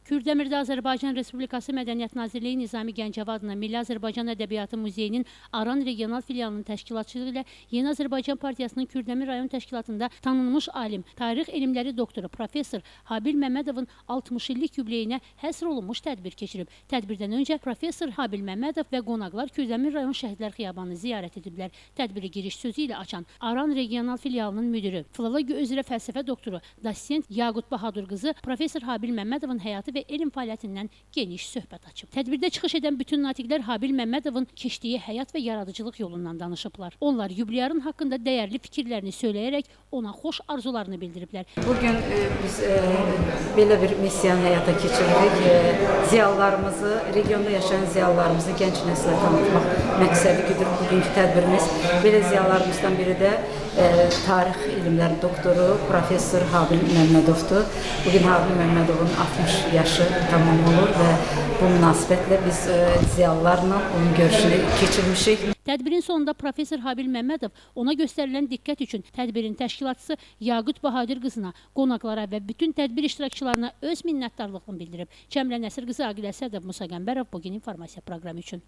Kürdəmirdə Azərbaycan Respublikası Mədəniyyət Nazirliyi Nizami Gəncəvi adına Milli Azərbaycan Ədəbiyyatı Muzeyinin Aran regional filialının təşkilatçılığı ilə Yeni Azərbaycan Partiyasının Kürdəmir rayon təşkilatında tanınmış alim, tarix elmləri doktoru, professor Habil Məmmədovun 60 illik yubileyinə həsr olunmuş tədbir keçirib. Tədbirdən öncə professor Habil Məmmədov və qonaqlar Kürdəmir rayon Şəhidlər Xiyabanını ziyarət ediblər. Tədbiri giriş sözü ilə açan Aran regional filialının müdiri, filologiya üzrə fəlsəfə doktoru, dosent Yaqut Bahadur qızı professor Habil Məmmədovun həyatı və elm fəaliyyətindən geniş söhbət açıb. Tədbirdə çıxış edən bütün natiqlər Habil Məmmədovun keçdiyi həyat və yaradıcılıq yolundan danışıblar. Onlar yubilyarın haqqında dəyərli fikirlərini söyləyərək ona xoş arzularını bildiriblər. Bugün biz belə bir missiyanı həyata keçiririk. Ziyalılarımızı, regionda yaşayan ziyalılarımızı gənc nəslə tanıtmaq məqsədi güdür bugünkü tədbirimiz. Belə ziyalılarımızdan biri də tarix elmləri doktoru, professor Habil Məmmədovdur. Bugün Habil Məmmədovun 60 yaşı tamam olur və bu münasibətlə biz ziyalılarla onun görüşünü keçirmişik. Tədbirin sonunda professor Habil Məmmədov ona göstərilən diqqət üçün tədbirin təşkilatçısı Yaqut Bahadur qızına, qonaqlara və bütün tədbir iştirakçılarına öz minnətdarlığını bildirib. Cəmlə Nəsir qızı, Aqil Əsədov, Musa Qəmbərov, Bugün informasiya proqramı üçün.